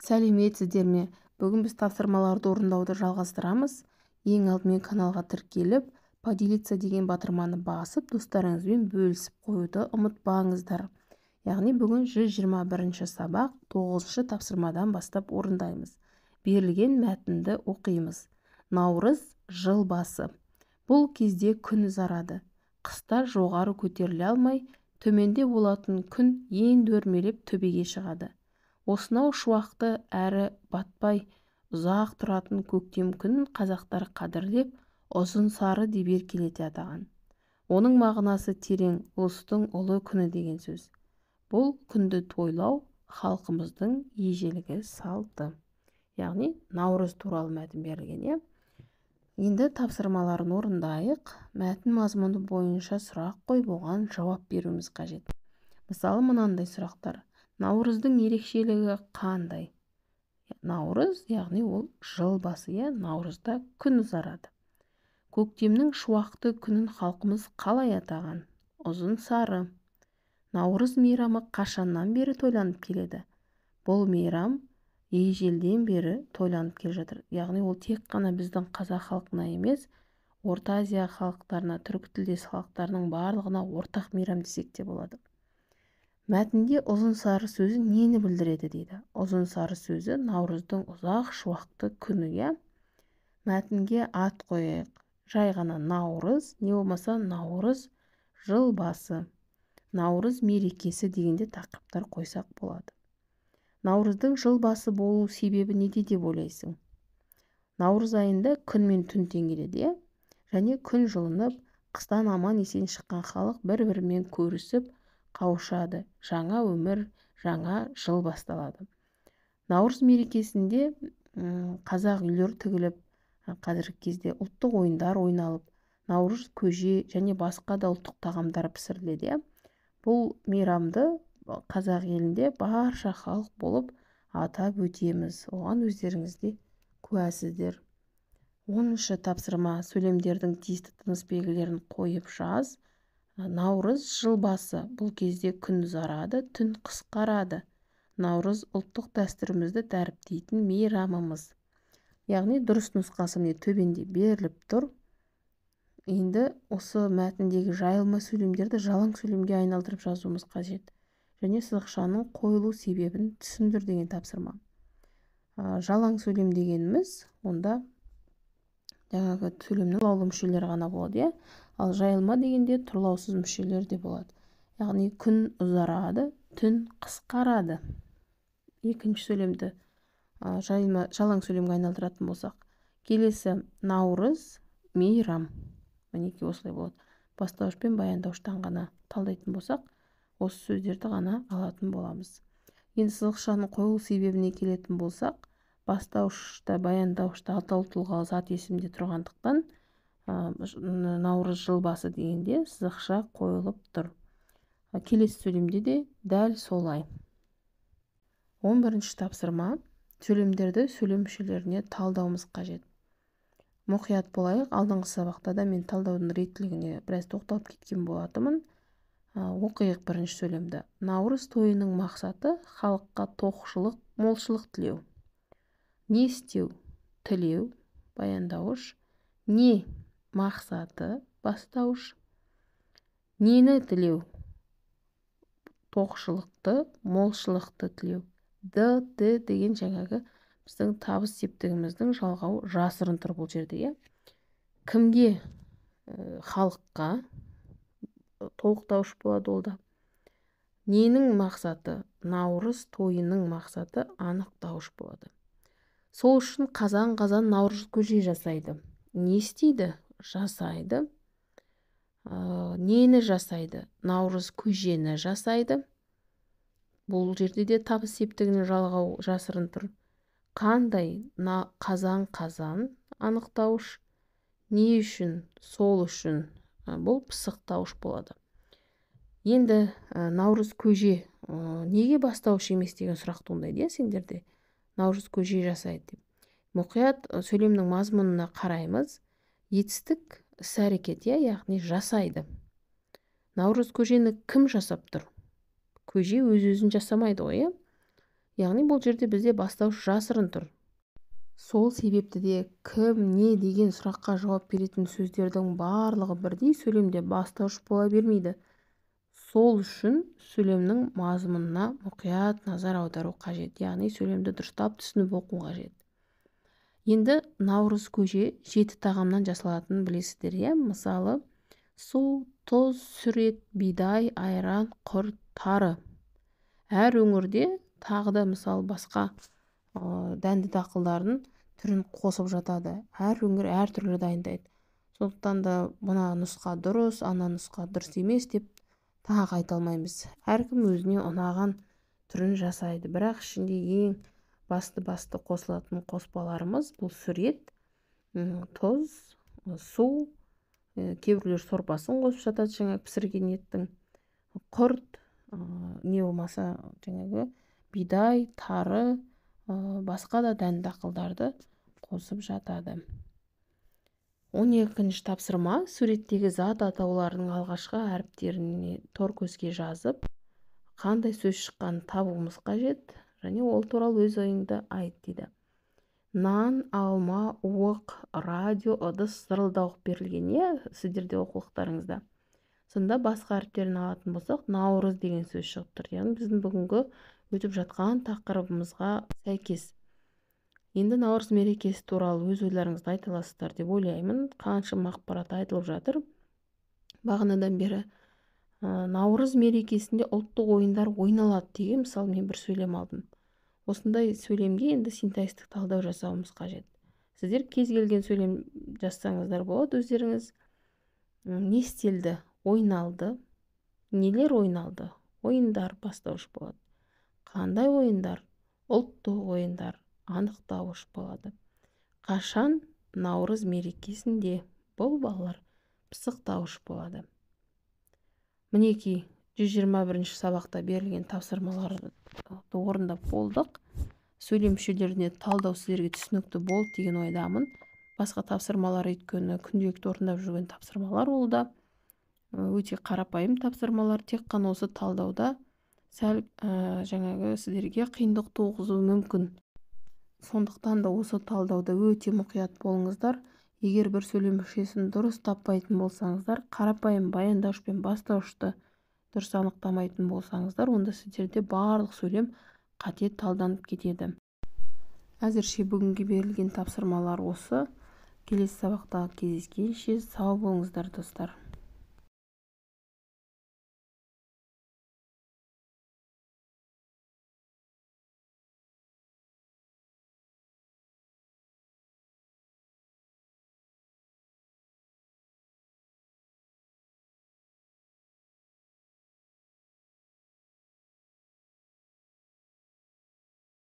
Сәлеметсіздер ме? Бүгін біз тапсырмаларды орындауды жалғастырамыз. Ең алдымен каналға тіркеліп, «Поделиться» деген батырманы басып, достарыңызбен бөлісіп қоюды ұмытпаңыздар. Яғни бүгін 121 сабақ, 9 тапсырмадан бастап орындаймыз. Берілген мәтінді оқимыз. Наурыз — жыл басы. Бұл кезде күн ұзарады. Қыста жоғары көтеріле алмай, төменде болатын күн енді өрмелеп төбеге шығады. Осынау шуақты әрі батпай ұзақ тұратын көктем күнін қазақтар қадірлеп, ұзын сары деп еркелете атаған. Оның мағынасы терең: ұлыстың ұлы күні деген сөз. Бұл күнді тойлау — халқымыздың ежелгі салты. Яғни наурыз туралы мәтін берілген, иә. Енді тапсырмаларын орындайық. Мәтін мазмұны бойынша сұрақ қойып, оған жауап беруіміз қажет. Мысалы, мынандай сұрақтар: Наурыздың ерекшелігі қандай? Наурыз, яғни ол жыл басы, иә. Наурызда күн ұзарады. Көктемнің шуақты күнін халқымыз қалай атаған? Ұзын сары. Наурыз мейрамы қашаннан бері тойланып келеді? Бұл мейрам ежелден бері тойланып келе жатыр. Яғни ол тек қана біздің қазақ халқына емес, Орта Азия халықтарына, түркі тілдес халықтарының барлығына ортақ мейрам десек те болады. Мәтінде «ұзын сары» сөзі нені білдіреді дейді. Ұзын сары сөзі — наурыздың ұзақ, шуақты күні, иә. Мәтінге ат қояйық: жай ғана «Наурыз» не болмаса «Наурыз — жыл басы», «Наурыз мерекесі» дегенде тақырыптар қойсақ болады. Наурыздың жыл басы болу себебі неде деп ойлайсың? Наурыз айында күн мен түн теңеледі, иә, және күн жылынып, қыстан аман есен шыққан халық бір бірімен көрісіп, қауышады. Жаңа өмір, жаңа жыл басталады. Наурыз мерекесінде қазақ үйлер тігіліп, қазіргі кезде ұлттық ойындар ойналып, наурыз көже және басқа да ұлттық тағамдар пісіріледі, иә. Бұл мейрамды қазақ елінде барша халық болып атап өтеміз. Оған өздеріңіз де куәсіздер. 10-шы тапсырма: сөйлемдердің тиісті тыныс белгілерін қойып жаз. Наурыз — жыл басы. Бұл кезде күн ұзарады, түн қысқарады. Наурыз — ұлттық дәстүрімізді дәріптейтін мейрамымыз. Яғни дұрыс нұсқасы, міне, төменде беріліп тұр. Енді осы мәтіндегі жайылма сөйлемдерді жалаң сөйлемге айналдырып жазуымыз қажет және сызықшаның қойылу себебін түсіндір деген тапсырма. Жалаң сөйлем дегеніміз — онда жаңағы сөйлемнің тұрлаулы мүшелері ғана болады, иә. Ал жайылма дегенде тұрлаусыз мүшелер де болады. Яғни күн ұзарады, түн қысқарады. Екінші сөйлемді жайылма, жалаң сөйлемге айналдыратын болсақ, келесі: наурыз — мейрам. Мінекей, осылай болады. Бастауыш пен баяндауыштан ғана талдайтын болсақ, осы сөздерді ғана алатын боламыз. Енді сызықшаның қойылу себебіне келетін болсақ, бастауышта, баяндауышта атаулы тұлғалы зат есімде тұрғандықтан, наурыз — жыл басы дегенде сызықша қойылып тұр. Келесі сөйлемде де дәл солай. 11-ші тапсырма: сөйлемдерді сөйлем мүшелеріне талдауымыз қажет. Мұқият болайық. Алдыңғы сабақта да мен талдаудың реттілігіне біраз тоқталып кеткен болатынмын. Оқиық бірінші сөйлемді. Наурыз тойының мақсаты — халыққа тоқшылық, молшылық тілеу. Не істеу? Тілеу — баяндауыш. Не мақсаты? Бастауыш. Нені тілеу? Тоқшылықты, молшылықты тілеу. Д, д деген жаңағы біздің табыс септігіміздің жалғауы жасырын тұр бұл жерде, иә. Кімге? Халыққа — толықтауыш болады ол да. Ненің мақсаты? Наурыз тойының мақсаты — анықтауыш болады. Сол үшін қазан қазан наурыз көже жасайды. Не істейді? Жасайды. Нені жасайды? Наурыз көжені жасайды. Бұл жерде де табыс септігінің жалғау жасырын тұр. Қандай? Қазан қазан — анықтауыш. Не үшін? Сол үшін — бұл пысықтауыш болады. Енді наурыз көже неге бастауыш емес деген сұрақ туындайды, иә, сендерде. Наурыз көже жасайды деп. Мұқият сөйлемнің мазмұнына қараймыз. Етістік іс әрекет, иә, яғни жасайды. Наурыз көжені кім жасап тұр? Көже өз өзін жасамайды ғой, иә. Яғни бұл жерде бізде бастауыш жасырын тұр. Сол себепті де кім, не деген сұраққа жауап беретін сөздердің барлығы бірдей сөйлемде бастауыш бола бермейді. Сол үшін сөйлемнің мазмұнына мұқият назар аудару қажет. Яғни сөйлемді дұрыстап түсініп оқу қажет. Енді наурыз көже 7 тағамнан жасалатынын білесіздер, иә? Мысалы, су, тұз, сүр ет, бидай, айран, құрт, тары. Әр өңірде тағы да мысалы басқа дәнді дақылдардың түрін қосып жатады. Әр өңір әртүрлі дайындайды. Сондықтан да мына нұсқа дұрыс, ана нұсқа дұрыс емес деп тағы айта алмаймыз. Әркім өзіне ұнаған түрін жасайды. Бірақ ішінде ең басты қосылатын қоспаларымыз бұл сүр ет, тұз, су, кейбіреулер сорпасын қосып жатады жаңағы пісірген еттің, құрт, не болмаса жаңағы бидай, тары, басқа да дәнді дақылдарды қосып жатады. 12-ші тапсырма. Суреттегі зат атауларының алғашқы әріптеріне тор көзге жазып, қандай сөз шыққанын табуымыз қажет және ол туралы өз ойыңды айт дейді. Нан, алма, уық, радио, ыдыс, зырылдауық берілген, иә, сіздерде оқулықтарыңызда. Сонда басқа әріптерін алатын болсақ, наурыз деген сөз шығып тұр. Яғни біздің бүгінгі өтіп жатқан тақырыбымызға сәйкес. Енді наурыз мерекесі туралы өз ойларыңызды айта аласыздар деп ойлаймын. Қаншама ақпарат айтылып жатыр. Бағанадан бері наурыз мерекесінде ұлттық ойындар ойналады деген мысалы мен бір сөйлем алдым. Осындай сөйлемге енді синтаксистік талдау жасауымыз қажет. Сіздер кез келген сөйлем жазсаңыздар болады өздеріңіз. Не істелді? Ойналды. Нелер ойналды? Ойындар бастауыш болады. Қандай ойындар? Ұлттық ойындар анықтауыш болады. Қашан? Наурыз мерекесінде. Бұл балалар пысықтауыш болады. Мінекей 121-ші сабақта берілген тапсырмаларды орындап болдық. Сөйлем мүшелеріне талдау сіздерге түсінікті болды деген ойдамын. Басқа тапсырмалар өйткені күнделікті орындап жүрген тапсырмалар, ол да өте қарапайым тапсырмалар. Тек қана осы талдауда сәл жаңағы сіздерге қиындық туғызуы мүмкін. Сондықтан да осы талдауда өте мұқият болыңыздар. Егер бір сөйлем мүшесін дұрыс таппайтын болсаңыздар, қарапайым баяндауыш пен бастауышты дұрыс анықтамайтын болсаңыздар, онда сіздерде барлық сөйлем қате талданып кетеді. Әзірше бүгінге берілген тапсырмалар осы. Келесі сабақта кездескенше сау болыңыздар, достар.